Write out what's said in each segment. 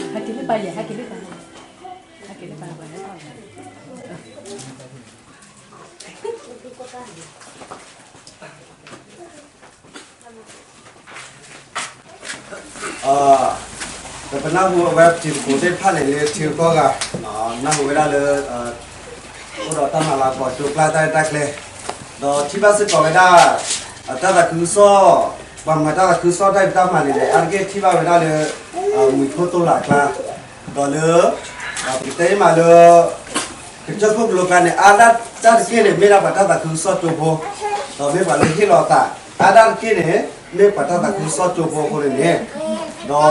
ဟဲက့ၤလၢပၢ်ယဲၢ် ဟဲက့ၤလၢပၢ်, ဟဲက့ၤလၢပၢ်, ဒီးပနၢ်ဟူအဝဲပတံၤသကိးသ့ၣ်တဖၣ်န့ၣ် လၢထံဂုၤကီၢ်ဂၤ, နၢ်ဟူဝဲဒၣ်လၢ အိၣ်ဒီးတၢ်မၤလၤကပီၤ ကၠိကျါတၢ်ရဲၣ်တၢ်ကျဲၤ, ဒီးထံၣ်ဘၣ်စ့ၢ်ကီးဝဲဒၣ် တၢ်သးခုကစီၣ်, ပှၤမၤတၢ်သးခုကစီၣ်တၢ်ဖံးတၢ်မၤန့ၣ်န့ၣ် အါတက့ၢ်ထံၣ်ဘၣ်ဝဲဒၣ်လၢ မုၢ်ဖိတိလးအကျါ, ဒီးလၢ ပကတဲမးလၢ ကစၢၢ်ခိၣ်ကလိကျါန့ၣ် အါဒၣ်တၢ်တက့ၢ်န့ၣ် မ့ၢ်ဒၣ်ပှၤတၢ်သးခုကစီၣ်ကၠိဖိ, ဒီးမ့ၢ်ပှၤလၢဟ့ၣ်လီၤသး, အါဒၣ်တက့ၢ်န့ၣ် မ့ၢ်ပှၤတၢ်သးခုကစီၣ်ကၠိဖိအဃိန့ၣ်န့ၣ်, ဒီး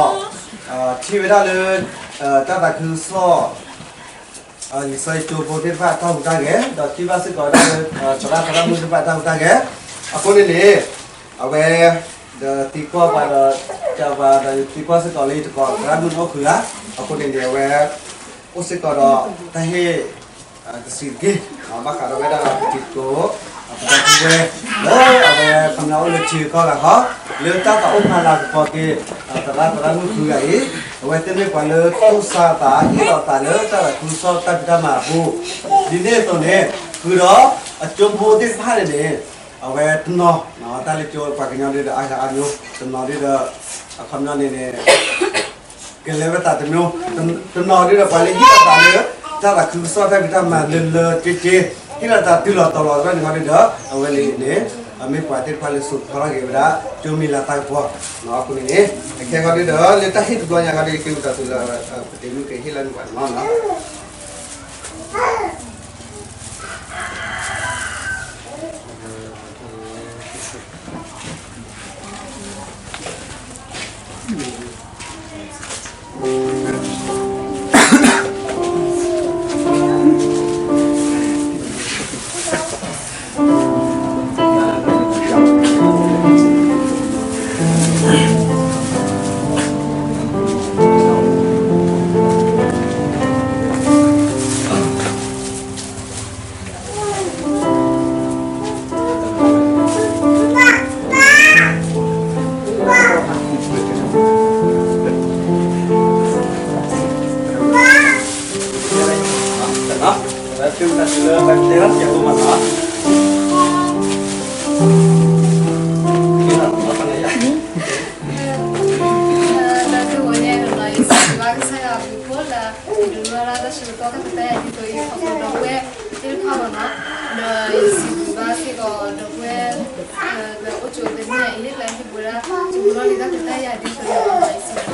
ထံၣ်ဝဲဒၣ်လၢ တၢ်သးခုကစီၣ် လံာ်စီဆှံကၠိဖိသ့ၣ်တဖၣ်အတၢ်ဟူးတၢ်ဂဲၤ, ဒီးထံၣ်ဘၣ်စ့ၢ်ကီးဝဲဒၣ်လၢ သရၣ်သရၣ်မုၣ်သ့ၣ်တဖၣ်အတၢ်ဟူးတၢ်ဂဲၤ, အဃိန့ၣ်န့ၣ် အဝဲ ဒီးသံကွၢ်ပှၤဒီး ကပှၤဒီးသံကွၢ်စ့ၢ်ကီးလၢယတကိးသရၣ်မုၣ်န့ၣ်အိၣ်ဃုဂၤ, အဃိန့ၣ်န့ၣ် အဝဲ အိၣ်စ့ၢ်ကီးဒီး တၢ်ဟ့ၣ် တဆံးတက့ၢ်, ဘၣ်ဃးဒီးဝဲဒၣ်ပတံၤသကိး ပဒီပုၢ်ဝဲၢ် လၢအဝဲခီပညီအိၣ်လၢထံဂုၤကီၢ်ဂၤဃီ, လၢတၢ်သးအိၣ်မၤလၤကပီၤက့ၤ သရၣ်သရၣ်မုၣ်ဃုဂၤအံၤ, အဝဲသ့ၣ်မ့ၢ်ပှၤလၢတိစၢ်သးဟ့ၣ်လီၤသးလၢတၢ်သးခုကစီၣ်တၢ်ဖံးတၢ်မၤအပူၤ, ဒ်န့ၣ်အသိးန့ၣ် ဃုာ်ဒီးအကၠိဖိသ့ၣ်တဖၣ်န့ၣ်န့ၣ် အဝဲတနီၤ တၢ်လၢကၠိပှၤကညီဒ်ဒီးအါဂၤအါမျိုး, တနီၤဒ်ဒီး အခီပညီန့ၣ်န့ၣ် ကလဲၤဝဲသးတမျိုး, တနီၤဒ်ဒီးပှၤလၢဟ့ၣ်လီၤသးလၢ တၢ်သးခုကစီၣ်တၢ်ဖံးတၢ်မၤလၢလၢက့က့, ဟ့ၣ်လီၤသးတုၤလီၤတီၤလီၤသ့ၣ်တဖၣ်န့ၣ်ဃီဒ်ဒီး အဝဲန့ၣ်န့ၣ် မ့ၢ်ပှၤသ့ၣ်တဖၣ်လၢစိာ်ထီၣ်ထီၣ်က့ၤဝဲဒၣ် ကၠိမံၤလၤတၢ်ကပီၤ, အဃိန့ၣ်န့ၣ် အခဲဃီဒ်ဒီး လၢတၢ်ဟ့ၣ်တဘျီညါဃီဒ် က့ၤပတၢ်သူၣ်လၢ ပတ့မုၣ်က့ၤဟ့ၣ်လၢနပှၤန့ၣ်လီၤ. လၢတၢ်ဂီၤညါအံၤန့ၣ် ယစံးဘျုးဘၣ်ကစၢ်ယွၤအဘျုးအဖှိၣ်လၢ ဒုးဝဲဒၣ်တၢ်ဆၢကတီၢ်တၢ်ခွဲးတၢ်ယာ်ဒ်သိးအံၤ ခီဖျိဒီပုၢ်ဝဲၢ်သ့ၣ်တဖၣ်လီၤနီၤ. ဒီးယစံးဘျုးဘၣ်စ့ၢ်ကီးဒီပုၢ်ဝဲၢ် လၢအိၣ်ကၠိတနံၤအံၤ လၢဟ့ၣ်ပဝဲဒၣ် ကၠိဖိလီၢ်လံၤတၢ်ခွဲးတၢ်ယာ်ဒ်သိးအံၤလီၤနီၤ. ယစံးဘျုးဘၣ်ဝဲသ့ၣ်လီၤ. ယကတဲဒၣ် ယကတဲ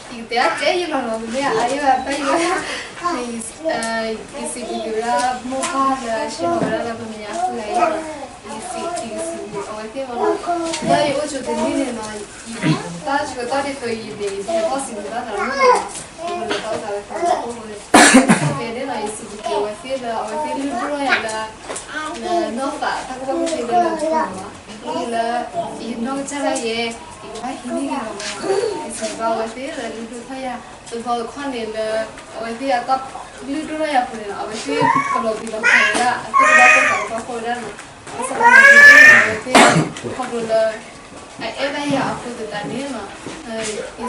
ဒၣ်ကဲယလီၤနီၤ မ့ၢ်အါယဲၢ်ဘၣ်တၢ်ယိၣ် ယစံးဘျုးက့ၤဝဲဒၣ်မိၢ်ပၢ်လၢအဆှၢလီၤဝဲဒၣ်လၢပမဲာ်ညါဃုဂၤအံၤလီၤ. ယစံး ယကစံးဘျုးအဝဲသ့ၣ်လီၤနီၤ. လၢယအိၣ်ကၠိတနံၤန့ၣ်နီၤ တၢ်ဆၢကတီၢ်ဒ်သိးအံၤန့ၣ် ယတထီၣ်စံးဘျုးဘၣ်သးနီၤ ယကလဲၤတၢ်အိၣ်သးလၢတၢ်အိၣ်ဖှိၣ်န့ၣ် ဖဲန့ၣ်နီၤ ယစံးဘျုးက့ၤအဝဲသ့ၣ်လၢ အဝဲသ့ၣ်လုၢ်ဒိၣ်ထီၣ်ယၤလၢ လၢနီၢ်သးတၢ်ကူၣ်ဘၣ်ကူၣ်သ့လၢလၢပူၤနီၤ လၢယနီၢ်ကစၢ်ဒၣ်ယဲ ယကဘၣ်ဟံးန့ၢ်ဂ့ၤလီၤမး ယစံးဘျုးဘၣ်အဝဲသ့ၣ်လၢလုၢ်ဒိၣ်ထီၣ်ယၤ တဘျီတခီၣ်န့ၣ်လၢ အဝဲသ့ၣ်အတၢ်လုၢ်ဒိၣ်ထီၣ်ယၤအပူၤန့ၣ်နီၤ အဝဲသ့ၣ်ကလီၤဘှံးလီၤဖှိးဝဲဒၣ် အသူၣ်ကဘၣ်ကိၢ်သးကဘၣ်ကိၢ်ဝဲဒၣ်နီၤ ဘၣ်ဆၣ်သနာ်က့န့ၣ် အဝဲသ့ၣ် ခီဖျိလၢ အအဲၣ်ဘၣ်ယၤအဃိသတးန့ၣ်နီၤ ယ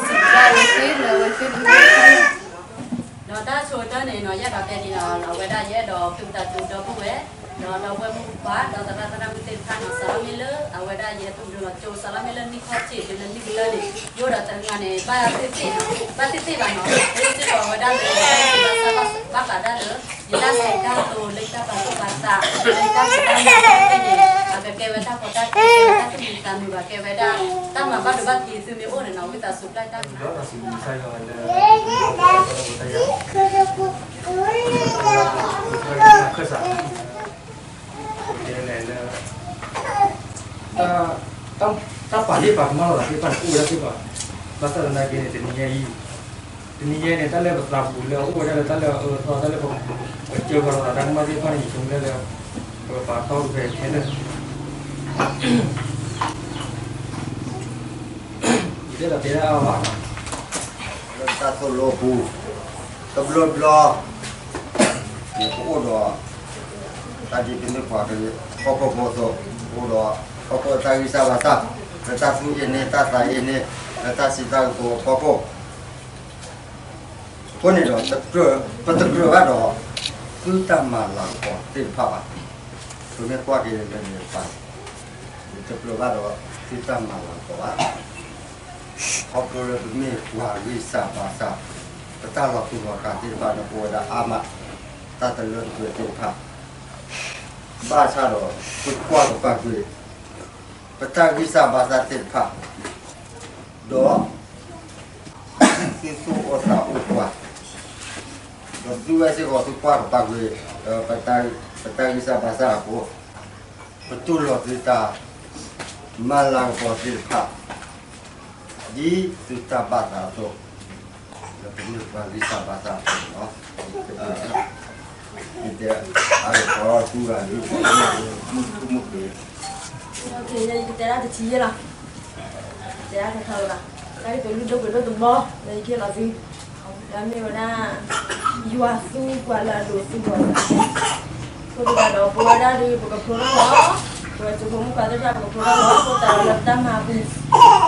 စံးဘျုးဘၣ်အဝဲသ့ၣ်လၢအဝဲသ့ၣ်လုၢ်ဒိၣ်ထီၣ်ယၤ ဒီးတၢ်ဆိကတၢၢ်န့ၣ်နီၤ ယအဲၣ်ဒိးတဲဒ်နီၤ အဝဲဒၣ်ယအဲၣ်ဒိးဃ့ဝံသးစူၤဒီပုၢ်ဝဲၢ် ဒီးဒီပုၢ်ဝဲၢ်မုၣ်ခွါ ဒီးသရၣ်သရၣ်မုၣ်သ့ၣ်တဖၣ်နီၤ စးထီၣ်မ့ၢ်လၢအဝဲဒၣ်ယအဲၣ်ဒိးဒုးလီၤကၠိ စးထီၣ်မ့ၢ်လၢနံၣ်ခီၣ်ထံးတုၤလၢနံၣ်ကတၢၢ်န့ၣ် ယအိၣ်ဒီးတနံၤန့ၣ် ဘၣ်သ့ၣ်သ့ၣ် ဘၣ်သ့ၣ်သ့ၣ်ဘၣ်နီၤ လၢစ့ၢ်ကီးအဝဲဒၣ်လၢ ဘၣ်ဃးဒၣ်လၢ ယတၢ်စံးတၢ်ကတိၤ လၢယတၢ်ပာ်သူၣ်ပာ်သး လၢယတၢ်စံးတၢ်ကတိၤသ့ၣ်န့ၣ် ကကဲဝဲတၢ်ကီတၢ်ခဲ တၢ်သူၣ်မံသးမုာ်ဘၣ် ကဲဝဲဒၣ် တၢ်မၤဘၣ်ဒိဘၣ်ထံးသုမ့ၢ်အိၣ်န့ၣ်နီၤ ဝံသးစူၤပျၢ်တၢ်ကမၣ် ဒီးတၢ်စံးဘျုးကစၢ်ယွၤလၢ ခၢၣ်စး တဲလဲၣ်လၢ တၢ် တၢ် တၢ်ပာ်ဒ့ၣ်ပာ်ကမၣ်လိာ်သးသ့ၣ်တဖၣ်န့ၣ် အိၣ်ဝဲဒၣ်သ့ၣ်တဖၣ် ဘၣ်ဆၣ်သနာ်က့န့ၣ် တနံၤညါအံၤ တနံၤညါန့ၣ် တၢ်လၢပသးပူၤလၢအအိၣ်ဝဲဒၣ်လၢတၢ်လၢအအၢအသီ တၢ်လၢပ ပစၢဃီၤလိာ်သးတၢ်ကမၣ်သ့ၣ်တဖၣ်န့ၣ် ယဆိကမိၣ်လၢ ပကပာ်တီၢ်ဖဲခဲလၢာ် ယတဲဒၣ်တဲဒၣ်အါဘၣ် လၢတၢ်သိၣ်လိပူၤ တဘျီဘျီ ယကအိၣ်ဒီး တၢ်ဒ်ပမ့ၢ်ပှၤကညီ ဟီၣ်ခိၣ်ဖိအသိး အိၣ်ဒီး ဟီၣ်ခိၣ်တၢ်ဂံၢ်စၢ်ဘါစၢ် လၢတၢ်သူၣ်အ့န့ၣ် တၢ်သးအ့န့ၣ် လၢတၢ်စံးတၢ်ကတိၤအဖီခိၣ် အဃိန့ၣ်ဒီး ပတကြၢးဘၣ်ဒီး သုတၢ်မၤလၤကပီၤသ့ၣ်တဖၣ်ဘၣ်. ပမ့ၢ်ကွၢ်က့ၤလၢန့ၣ်တပၤ တကြၢးဘၣ်ဒီး သုတၢ်မၤလၤကပီၤဘၣ်. ခီဖျိလၢပမ့ၢ်ပှၤဂံၢ်စၢ်ဘါစၢ် ပတၢ်လီၤတူာ်လီၤကာ်သ့ၣ်တဖၣ်န့ၣ် ပဝဲဒၣ်အါမး တၢ်တလၢတပှဲၤသ့ၣ်တဖၣ် ဘၣ်ဆၣ်ဒီး သုကွၢ်ကပၤကွံာ် ပတၢ်ဂံၢ်စၢ်ဘါစၢ်သ့ၣ်တဖၣ် ဒီး သုသူၣ်အိၣ်သးအိၣ်ပှၤ ဒီးသုဝဲစ့ၢ်ကီးသုကွၢ်ကပၤကွံာ် ပတၢ်ဂံၢ်စၢ်ဘါစၢ်အဃိ ပတူၢ်လိာ်သုတၢ်မၤလၤကပီၤသ့ၣ်တဖၣ် ဒ်သုတၢ်ဘၣ်သးအသိး လၢပမ့ၢ်ပှၤဂံၢ်စၢ်ဘါစၢ်အသိးန့ၣ်လီၤ. ယတဲအါကပီၤတူၢ်ဂၤလံ မုၢ်မုၢ်က့ၤ ယကတဲဒၣ်တထံၣ်ယဲလီၤ. တဲဒၣ်တထံၣ်လီၤဘၣ်. တၢ်ကတိၤလုၢ်ဒိၣ်ပှ့ၤဒိၣ်တဘီ လၢယကဟ့ၣ်လီၤသု လၢမ့ၢ်ဝဲဒၣ် ယွၤသူပှၤလၢအဒိးသူဒီးအသး အဃိသတးဒီး ပဝဲဒၣ်ဒီး ပကဖျိထီၣ်လီၤ. ပဝဲကၠိဖိမုၣ်ခွါသ့ၣ်တဖၣ် ပကဖျိထီၣ်လီၤ. အဃိသတးဒီး လၢပတၢ်မၤအပူၤ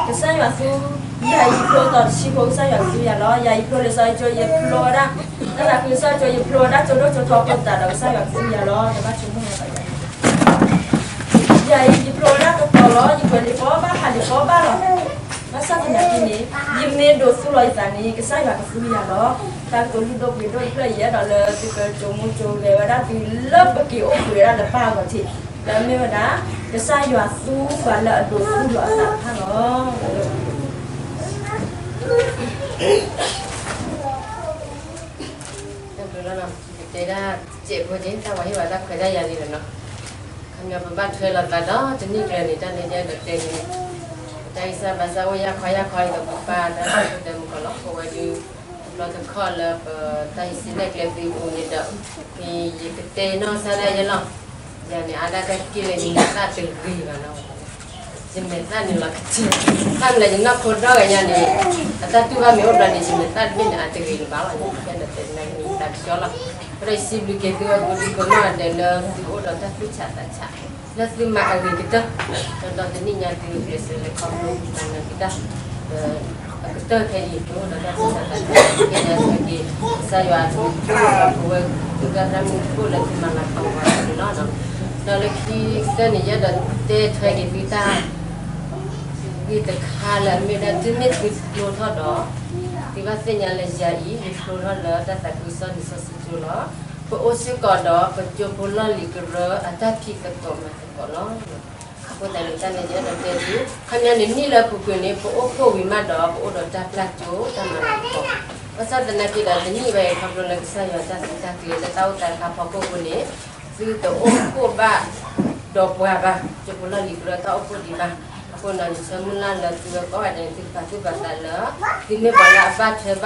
ကစၢ်ယွၤသူ ယၤအံၤဖျိသီတဆံဖိ ကစၢ်ယွၤကသူယၤလီၤ. ယၤအံၤဖျိလံာ်စီဆှံကၠိ ယဖျိဝဲဒၣ် တၢ်သးခုကစီၣ်ကၠိ ယဖျိဝဲဒၣ်ကၠိဒိၣ်ကၠိထီ အဃိသတးဒီး ကစၢ်ယွၤကသူယၤလီၤ. တဘၣ်ဆိကမိၣ်လီၤသးယၤ ယၤအံၤ ယဖျိဝဲဒၣ်ကတီၤလီၤ. ယကွဲးလံာ်ဖီဘၣ် ဟးလံာ်ဖီဘၣ်လီၤ. ဘၣ်ဆၣ်သနာ်က့န့ၣ် ယမ့ၢ်ဒိးသူလီၤယသးန့ၣ် ကစၢ်ယွၤကသူယၤလီၤ. တၢ်ကတိၤလုၢ်ဒိၣ်ပှ့ၤဒိၣ်တဖျၢၣ်အံၤ ယအဲၣ်ဒိးလၢသုကကၠိမူကၠိဂဲၤဝဲဒၣ်သုလၢပက့ၤအိၣ်ဘှံးဝဲဒၣ်လၢပၢ်အဂီၢ်ထံး လၢမ့ၢ်ဝဲဒၣ် ကစၢ်ယွၤသူပှၤလၢအဒိးသူဒီးအသးတဖၣ်လီၤ. တၢ်ဘျုးလီၤနီၤ ယကတဲဒၣ်စဲးဖိက့ တၢ်ဝဲဟ့ၣ်ဝဲတၢ်ခွဲးတၢ်ယာ်လံလီၤနီၤ ခီပညီပဘၣ်ထွဲလိာ်သးဒီးတနံၣ်ကျၢၤန့ၣ် တၢ်လၢယအဲၣ်ဒိးတဲန့ၣ် ပတၢ်ဂံၢ်စၢ်ဘါစၢ်အိၣ်ယၢ်ခီယၢ်ခီအံၤဒီး ပပၢ်တၢ်အိၣ်တဲမူကီးလီၤ ပဝဲဒုး တဘျီတခီၣ်လၢပတၢ်ဟံးစုနဲၣ်ကျဲသ့အပူၤန့ၣ်ဒီး မ့ၢ်ယကတဲနီၢ်ကစၢ်ဒၣ်ယဲလီၤ ယၤန့ၣ် အါဒၣ်တၢ်က့ၢ်လၢယမဲာ်သၣ်တဂ့ၤဘၣ်နီၤ ယမဲာ်သၣ်န့ၣ်လီၤကထံၣ် တၢ်မနုၤလဲၣ် ယနီၢ်ခိဒီဂၤညါန့ၣ် အတၢ်တူၢ်ဘၣ်မ့ၢ်အိၣ်ဘျီန့ၣ် ယမဲာ်သၣ်တဘ့ၣ်န့ၣ် အတဂ့ၤလၢၤဘၣ်လီၤ ယကတဲသနာ်က့န့ၣ်သးကဆှီလီၤ အဃိဒီးယစံးဘျုးက့ၤသုဝဲဒိၣ်ဒိၣ်မးဒဲးလၢသုအိၣ်ဒီးတၢ်သူၣ်ဆးသးဆး လၢသုမၤအဂ့ၤကတၢၢ် ဒီးတနံၣ်ညါသုကျဲးစၢးလဲၤခီဖျိသးနၢၤက့ၤတၢ် အကတၢၢ်ခဲအံၤ သုအိၣ်ဒီးတၢ်သူၣ်ဆးသးဆး ကဲယၤသနာ်က့ ကစၢ်ယွၤအကလုၢ်ကထါပဝဲ သုတၢ်မုၢ်တကိၣ်လၢသုမၤလၤကပီၤပှၤန့ၣ်လီၤ ဒီးလၢခံကတၢၢ်န့ၣ် ယအဲၣ်ဒိးတဲထွဲက့ၤသုတၢ် ဂ့ၢ်တခါလၢအမ့ၢ်ဒၣ် တုၤမ့ၢ်သုဖျိထီၣ်ဒီး သုဘၣ်သ့ၣ်ညါလၢယၤအံၤ ယဖျိထီၣ်လၢတၢ်သးခုကစီၣ်လံာ်စီဆှံကၠိလီၤ. ပအိၣ်စ့ၢ်ကီးဒီးပကၠိဖိလီၢ်လံၤကရၢအတၢ်ဖံးသကိးမၤသကိးလီၤ. အဃိသတးန့ၣ် တၢ်န့ၣ်ယအဲၣ်ဒိးတဲသု ခီပညီန့ၣ် နံၣ်လၢအပူၤကွံာ်န့ၣ် ပအိၣ်ဖှိၣ်ဝံၤမးဒီး ပအိၣ်ဒီးတၢ်ပျၢ်ကၠိတၢ်မၤလၤကပီၤ ဘၣ်ဆၣ်သနာ်က့ဒီး တနံၣ်ဝဲအံၤ ခီဖျိလၢကစၢ်ယွၤတၢ်သုတၢ်ကျဲၤလၢတၢ်အိၣ်သးတခါဖီခိၣ်အဃိန့ၣ် သုတအိၣ်ဖှိၣ်ဘၣ်ဒီးပှၤဘၣ်, ကၠိဖိလီၢ်လံၤကရၢတၢ်အိၣ်ဖှိၣ်ဒံးဘၣ်. အဃိန့ၣ် ယဆၢမုၢ်လၢ်လၢသုဝဲကိးဂၤဒဲးန့ၣ် သုကပာ်သူၣ်ပာ်သးလၢ သုမ့ၢ်ပှၤလၢအဘၣ်ထွဲဘၣ်ဃးဝဲဒၣ်ဒီးကၠိဖိလီၢ်လံၤကရၢ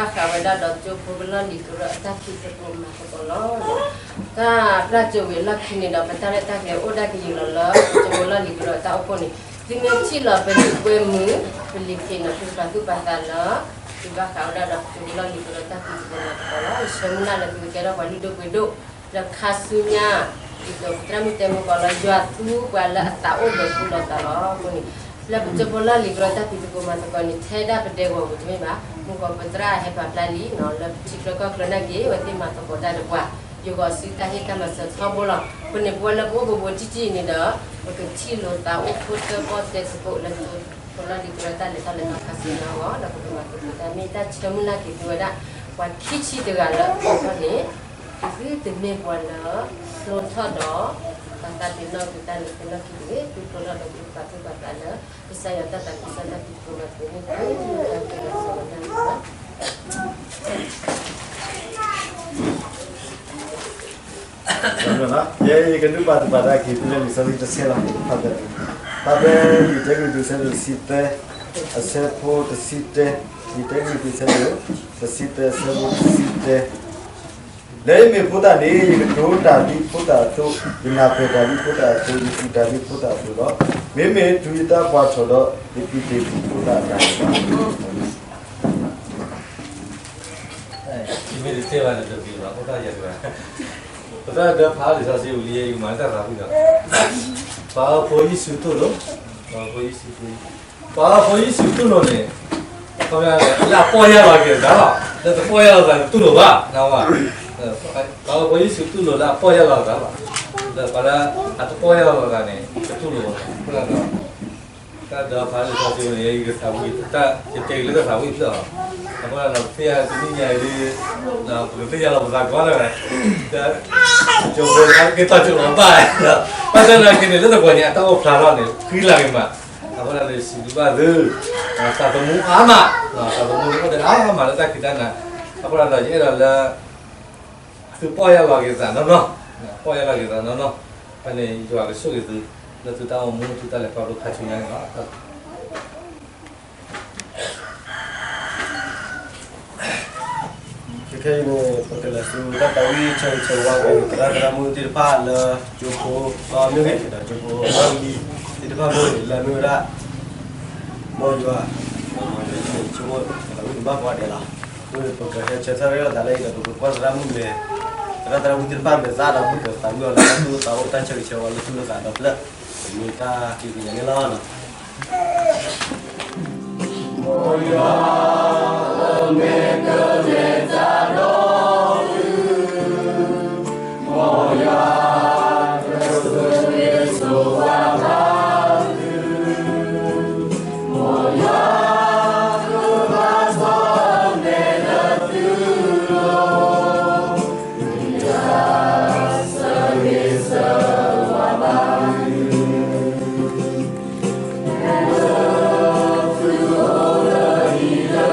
အတၢ်ဖံးသကိးမၤသကိးလီၤ. တၢ်ပျၢ်ကၠိဝံၤအလီၢ်ခံန့ၣ်ဒီး ပတၢ်ရဲၣ်တၢ်ကျဲၤအိၣ်ဒၣ်ကယံာ်လီၤလၢ ကၠိဖိလီၢ်လံၤကရၢအတၢ်အိၣ်ဖှိၣ်န့ၣ် သုမ့ၢ်ထံၣ်လီၤပလံာ်ကွဲမုာ် ပလံာ်ဖံးန့ၣ် သုကပာ်သူၣ်ပာ်သးလၢ သုဘၣ်ဃးဝဲဒၣ်ဒီးကၠိဖိလီၢ်လံၤကရၢတၢ်ဖံးသကိးမၤသကိးလီၤ. ယဆၢမုၢ်လၢ်လၢသုကကဲထီၣ်ပှၤလုၢ်ဒိၣ်ပှ့ၤဒိၣ် လၢခါဆူညါ ဒ်သိးပသရၣ်မုၣ်တဲမုၢ်ကီးလၢ ယွၤသူပှၤလၢအသးအိၣ်ဒီးသူလိာ်သးလီၤ. အဃိန့ၣ် လၢပကၠိဖိလီၢ်လံၤကရၢတၢ်ဖံးသကိးမၤသကိးန့ၣ် ထဲဒၣ်ပဒဲကဝီၤပူၤတမ့ၢ်ဘၣ်, မုၢ်ကီးပသရၣ်ဟဲပာ်ဖျါလံ လၢထံချၢကီၢ်ချၢနာ်က့ အဝဲသ့ၣ်မၤသကိးတၢ်ဒီးပှၤ ယဂီၢ်စုတၢ်ဟ့ၣ်တၢ်မၤစၢၤထီဘိလီၤ. အဃိန့ၣ် ပဝဲလၢပအိၣ်ဘူးဘူးတံၢ်တံၢ်အံၤန့ၣ်ဒီး ပကထံၣ်လိာ်သးအိၣ်ဖိတၢၣ်ပီၣ်တဲသကိးလၢကၠိဖိလီၢ်လံၤကရၢတၢ်လဲၤထီၣ်လဲၤထီခါဆူညါအဂီၢ် ဒီးပကမၤသကိးတၢ် မ့ၢ်တၢ်ဆၢမုၢ်လၢ်က့ၤသုဝဲဒၣ် ပှၤခံဆံတဂၤလၢအဖျိထီၣ်န့ၣ် သုတမ့ၢ်ပှၤလၢဖျိထီၣ်ဒီး တၢ်တ့နီၣ်က့ၤတၢ်န့ၣ် တ့နီၣ်က့ၤတဂ့ၤ, သုဖျိထီၣ်ဒီးသုကပာ်သူၣ်ပာ်သးလၢ ကစၢ်ယွၤတၢ်သးခုကစီၣ်တၢ်ဖံးသကိးမၤသကိးန့ၣ်တက့ၢ်. ယဲယကဒုးပာ်သူၣ်ပာ်သးက့ၤသုလၢလံာ်စီဆှံတဆၢလီၤ. ဖးဖဲ ဖးဖဲ ယတၢကရံၣ်သူးဆၢဒိၣ်တဆံသၢ အဆၢဖိတဆံတၢ, ယတၢကရံၣ်သူးဆၢဒိၣ်တဆံသၢ အဆၢဖိတဆံတၢ လၢယမ့ၢ်ဖိသၣ်န့ၣ် ယကတိၤတၢ်ဒ်ဖိသၣ်အသိး, ယနၢ်ပၢၢ်တၢ်ဒ်ဖိသၣ်အသိး, ယတူၢ်တၢ်ဒ်ဖိသၣ်အသိးလီၤ. မ့မ့ၢ်တုၤယသးပှၢ်ထီၣ်ဒီး ယကံးတ့ၢ်ဒ်ဖိသၣ်အတၢ်န့ၣ်လီၤ. ယမ့ၢ်တတဲဘၣ်န့ၣ်တဂ့ၤဘၣ်, ဖိသၣ်ယၤတဂၤ, ပတၢ်ဒၢဖးလံာ်စီဆှံဝံၤလံ ယကမၤလၢတၢ်သးဝံၣ်လီၤ. ပှၤအဖိယ့ၣ်ၡူးသိၣ်လိ, ပှၤအဖိယ့ၣ်ၡူးသိၣ်လိ, ပှၤအဖိယ့ၣ်ၡူးသိၣ်လိန့ၣ် လၢအပီၢ်ယၢ်လီၤက့ၤအသးလီၤ, လၢတပီၢ်ယၢ်လီၤသးန့ၣ် တတူၢ်လိာ်ဘၣ်, နဝဲ, ပှၤအဖိယ့ၣ်ၡူးသိၣ်လိလၢအပီၢ်ယၢ်လီၤသးလီၤ, ဒီးပှၤလၢအတပီၢ်ယၢ်လီၤသးန့ၣ် တတူၢ်လိာ်ဘၣ်, အဃိဒီး တၢ်ဒၢဖးလံာ်စီဆှံန့ၣ် ယကသးဝံၣ်, ယတဲက့ၤလၢတၢ်သးဝံၣ်ဖျၢၣ်လီၤ. အဃိဒီး ပသ့ၣ်ညါတနံၣ်ညါအံၤဒ် ပကသ့ၣ်ညါလီၤပသးကွၢ်လၢ ကၠိဖိလၢက့ၤထီၣ်ကၠိလီၤဘၣ်, ဘၣ်ဆၣ်သနာ်က့န့ၣ် လၢတဂီၤညါအတၢ်အိၣ်ဖျါထီၣ်န့ၣ် ဃံလၤက့ၤမး, အဃိဒီး စံးဘျုးဘၣ်သု, သးသမူအါမး, သးသမူန့ၣ်အိၣ်ဒီးအါမးလၢတၢ်ခံးတၢ်နၤ, အဃိဒီး ယအဲၣ်ဒိးလၢ သုပီၢ်ယၢ်လီၤက့ၤသးနီၢ်နီၢ်, ပီၢ်ယၢ်လီၤက့ၤသးနီၢ်နီၢ်, ဖဲန့ၣ် ယွၤကဆိၣ်ဂ့ၤသု လၢသုတၢ်အိၣ်မူ သုတၢ်လဲၤခီဖျိခါဆူညါန့ၣ်လီၤ. ခဲခဲအံၤန့ၣ် ပကလဲၤဆူတၢ်သးဝံၣ်ဆၢဂ့ၤဆၢဝါက့ၤ သရၣ်သရၣ်မုၣ်သ့ၣ်တဖၣ်လၢ ကၠိဖိမ့ၢ်ဂ့ၤ, ဒီးကၠိဖိမ့ၢ်ဂ့ၤသ့ၣ်တဖၣ်မ့ၢ်ဂ့ၤ လၢအမ့ၢ်ဝဲဒၣ် မ်ယွၤ ဆိကမိၣ်တၢ်သးဝံၣ်ကဘၣ်ကိးဂၤဒဲးလီၤ. အဃိန့ၣ် ပကဟဲဆၢထၢၣ်ရ့လိာ်သးလၢအံၤဒီး ပကကွၢ်သရၣ်မုၣ်မဲာ်, သရၣ်သရၣ်မုၣ်သ့ၣ်တဖၣ်မဲာ်သၣ်ဒီး မုၢ်ဒီးသးဝံၣ်အီၤလၢတၢ်သူၣ်အိၣ်သးအိၣ် တၢ်ဆၢဂ့ၤဆၢဝါလၢသူၣ်လၢသးဒီဖျၢၣ်, မ့ၢ်တၢ်က့ၤကညးန့ၣ်လီၤ.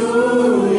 ယွၤဆိၣ်ဂ့ၤ